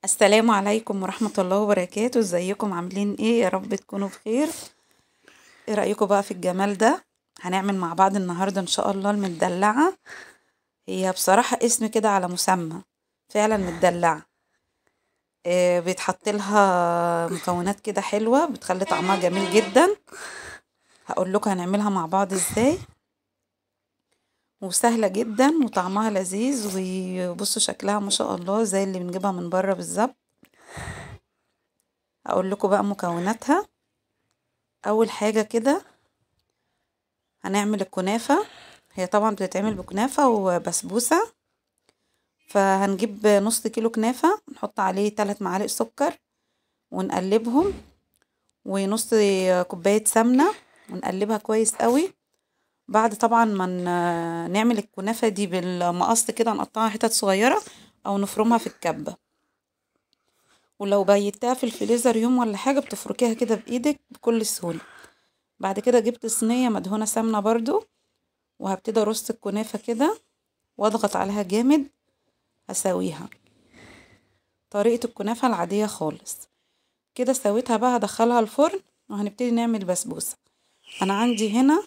السلام عليكم ورحمة الله وبركاته. ازيكم عاملين ايه؟ يا رب تكونوا بخير. ايه رأيكم بقى في الجمال ده؟ هنعمل مع بعض النهاردة ان شاء الله المدلعة. هي بصراحة اسم كده على مسمى، فعلا مدلعة. إيه بيتحط لها مكونات كده حلوة بتخلي طعمها جميل جدا. هقول لكم هنعملها مع بعض ازاي، وسهلة جدا وطعمها لذيذ. وبصوا شكلها ما شاء الله زي اللي بنجيبها من بره بالظبط. هقول لكم بقى مكوناتها. اول حاجة كده هنعمل الكنافة. هي طبعا بتتعمل بكنافة وبسبوسة. فهنجيب نص كيلو كنافة، نحط عليه 3 معالق سكر ونقلبهم، ونص كوباية سمنة ونقلبها كويس قوي. بعد طبعا ما نعمل الكنافة دي بالمقص كده، نقطعها حتت صغيرة او نفرمها في الكبة. ولو بيتها في الفريزر يوم ولا حاجة بتفركيها كده بايدك بكل سهولة. بعد كده جبت صينية مدهونة سمنة برضو، وهبتدي ارص الكنافة كده واضغط عليها جامد اسويها طريقة الكنافة العادية خالص كده. سويتها بقى هدخلها الفرن وهنبتدي نعمل بسبوسة. انا عندي هنا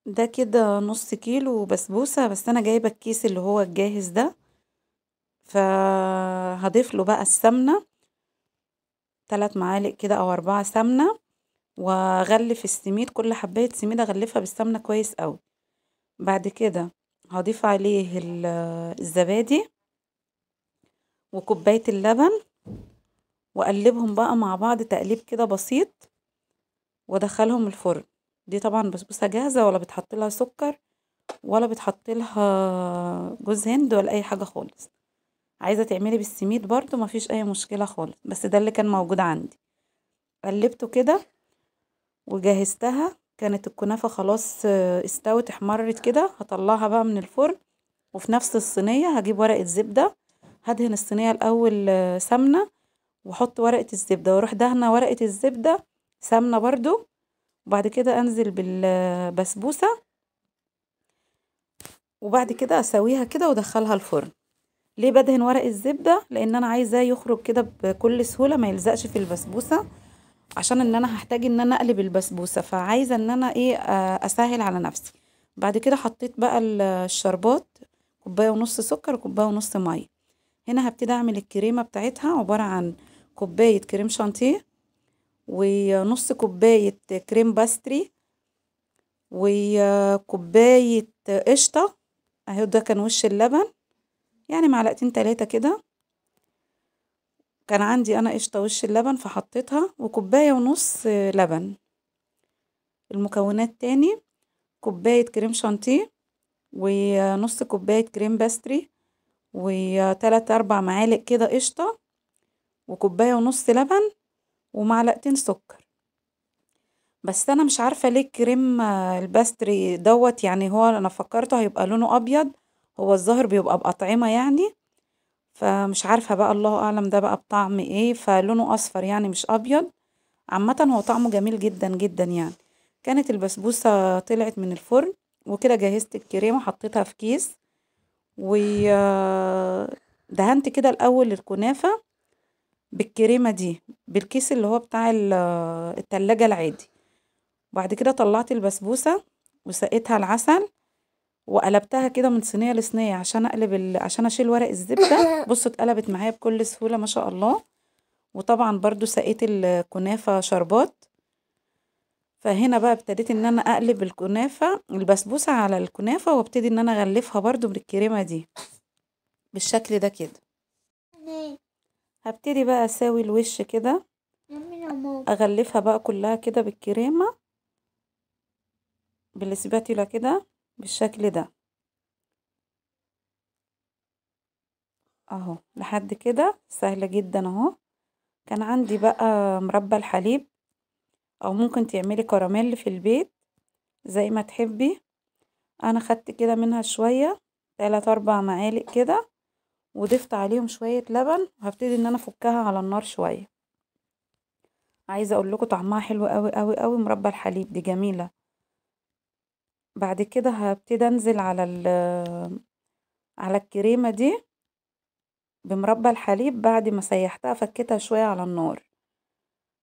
ده كده نص كيلو بسبوسة، بس انا جايبة الكيس اللي هو الجاهز ده. فهضيف له بقى السمنة 3 معالق كده او 4 سمنة، واغلف السميد، كل حباية سميد اغلفها بالسمنة كويس قوي. بعد كده هضيف عليه الزبادي وكوباية اللبن، واقلبهم بقى مع بعض تقليب كده بسيط، وادخلهم الفرن. دي طبعا بسبوسة جاهزة، ولا بتحط لها سكر ولا بتحط لها جوز هند ولا اي حاجة خالص. عايزة تعملي بالسميد برضو مفيش اي مشكلة خالص، بس ده اللي كان موجود عندي. قلبته كده وجهزتها. كانت الكنافة خلاص استوت احمرت كده. هطلعها بقى من الفرن، وفي نفس الصينية هجيب ورقة زبدة. هدهن الصينية الاول سمنة واحط ورقة الزبدة، واروح دهنة ورقة الزبدة سمنة برضو. وبعد كده انزل بالبسبوسة، وبعد كده اسويها كده وادخلها الفرن. ليه بدهن ورق الزبدة؟ لان انا عايزاه يخرج كده بكل سهولة، ما يلزقش في البسبوسة، عشان ان انا هحتاج ان انا اقلب البسبوسة، فعايزة ان انا ايه اسهل على نفسي. بعد كده حطيت بقى الشربات، 1.5 كوباية سكر و1.5 كوباية مية. هنا هبتدي اعمل الكريمة بتاعتها، عبارة عن كوباية كريم شانتيه، ونص كوباية كريم باستري، وكوباية قشطة اهو ده كان وش اللبن، يعني معلقتين 3 كده. كان عندي انا قشطة وش اللبن فحطيتها، و1.5 كوباية لبن. المكونات تاني: كوباية كريم شانتيه، ونص كوباية كريم باستري، وتلات 4 معالق كده قشطة، و1.5 كوباية لبن، ومعلقتين سكر. بس انا مش عارفة ليه الكريم الباستري دوت، يعني هو انا فكرته هيبقى لونه ابيض، هو الظاهر بيبقى بأطعمة يعني، فمش عارفة بقى الله اعلم ده بقى بطعم ايه، فلونه اصفر يعني مش ابيض. عامة هو طعمه جميل جدا جدا يعني. كانت البسبوسة طلعت من الفرن وكده. جهزت الكريمة حطيتها في كيس، ودهنت كده الاول الكنافة بالكريمة دي بالكيس اللي هو بتاع التلاجة العادي. بعد كده طلعت البسبوسة وسقيتها العسل، وقلبتها كده من صينية لصينية عشان اقلب عشان اشيل ورق الزبدة. بصوا اتقلبت معايا بكل سهولة ما شاء الله. وطبعا برضو سقيت الكنافة شربات. فهنا بقى ابتديت ان انا اقلب الكنافة البسبوسة على الكنافة، وابتدي ان انا اغلفها برضو بالكريمة دي بالشكل ده كده. هبتدي بقى اساوي الوش كده، اغلفها بقى كلها كده بالكريمة بالسباتيولا كده بالشكل ده اهو لحد كده. سهلة جدا اهو. كان عندي بقى مربى الحليب، او ممكن تعملي كراميل في البيت زي ما تحبي. انا خدت كده منها شوية 3 4 معالق كده، وضفت عليهم شوية لبن، وهبتدي ان انا افكها على النار شوية. عايزة اقول لكم طعمها حلو قوي قوي قوي، مربى الحليب دي جميلة. بعد كده هبتدي انزل على على الكريمة دي بمربى الحليب بعد ما سيحتها، فكيتها شوية على النار،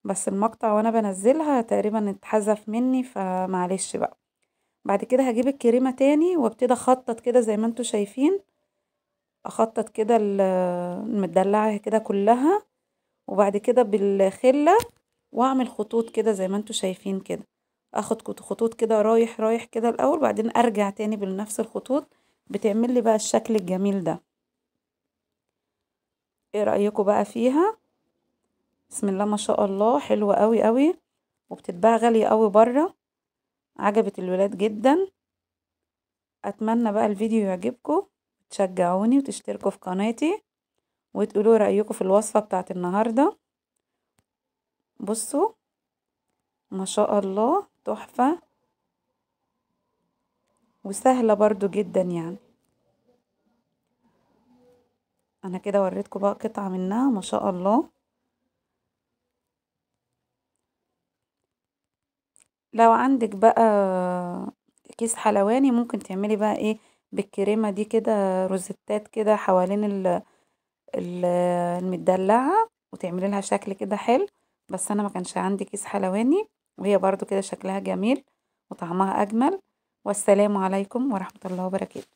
بس المقطع وانا بنزلها تقريبا اتحذف مني، فمعلش بقى. بعد كده هجيب الكريمة تاني وابتدي اخطط كده زي ما انتوا شايفين، اخطط كده المدلعة كده كلها، وبعد كده بالخلة واعمل خطوط كده زي ما انتوا شايفين كده، اخد خطوط كده رايح رايح كده الاول، بعدين ارجع تاني بنفس الخطوط، بتعمل لي بقى الشكل الجميل ده. ايه رأيكم بقى فيها؟ بسم الله ما شاء الله، حلوة قوي قوي، وبتتباع غالية قوي بره. عجبت الولاد جدا. اتمنى بقى الفيديو يعجبكم، تشجعوني وتشتركوا في قناتي وتقولوا رأيكم في الوصفة بتاعت النهاردة. بصوا ما شاء الله تحفة، وسهلة برضو جدا يعني. انا كده وريتكم بقى قطعة منها ما شاء الله. لو عندك بقى كيس حلواني ممكن تعملي بقى ايه بالكريمة دي كده، روزتات كده حوالين المدلعة، وتعملي لها شكل كده حلو. بس انا ما كانش عندي كيس حلواني، وهي برضو كده شكلها جميل وطعمها اجمل. والسلام عليكم ورحمة الله وبركاته.